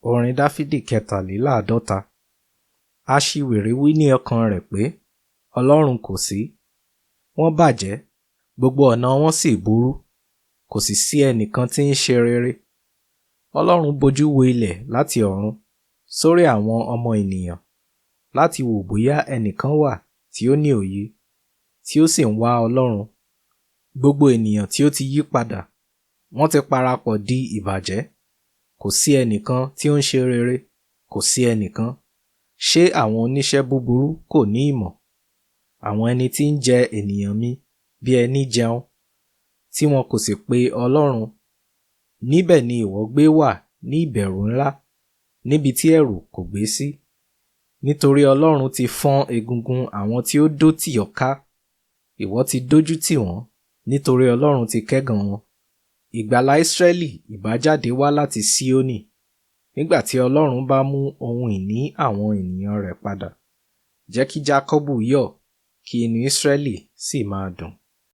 Orin Dáfídì 53. Aṣiwèrè wí ní ọkàn rẹ̀ pé, Ọlọ́run kò sí. Wọ́n bàjẹ́, gbogbo ọ̀nà wọn sì burú, kò sì sí ẹnìkan tí ń ṣe rere. Ọlọ́run bojú wo ilẹ̀ láti ọ̀run sórí àwọn ọmọ ènìyàn láti wò bóyá ẹnìkan wà tí ó ní òye, tí ó sì ń wá Ọlọ́run. Gbogbo ènìyàn tí ó ti yí padà, wọ́n ti parapọ̀ di ìbàjẹ́. Kò sí ẹnìkan tí ó ń ṣe rere, kò sí ẹnìkan. Ṣé àwọn oníṣẹ́ búburú kò ní ìmọ̀? Àwọn ẹni tí ń jẹ ènìyàn mi bí ẹní jẹun, tí wọn kò sì pe Ọlọ́run. Níbẹ̀ ni ìwọ gbé wà ní ìbẹ̀rù ńlá, níbi tí ẹ̀rù kò gbé sí. Nítorí Ọlọ́run ti fọ́n egungun àwọn tí ó dó tì ọ́ ká. Ìwọ ti dójú tì wọ́n, nítorí Ọlọ́run ti kẹ́gàn wọn. Ìgbàlà Ísírẹ́lì ìbá jáde wá láti Síónì, nígbà tí Ọlọ́run bá mú ohun ìní àwọn ènìyàn rẹ̀ padà. Jẹ́ kí Jákọ́bù yọ̀, kí inú Ísírẹ́lì sì máa dùn.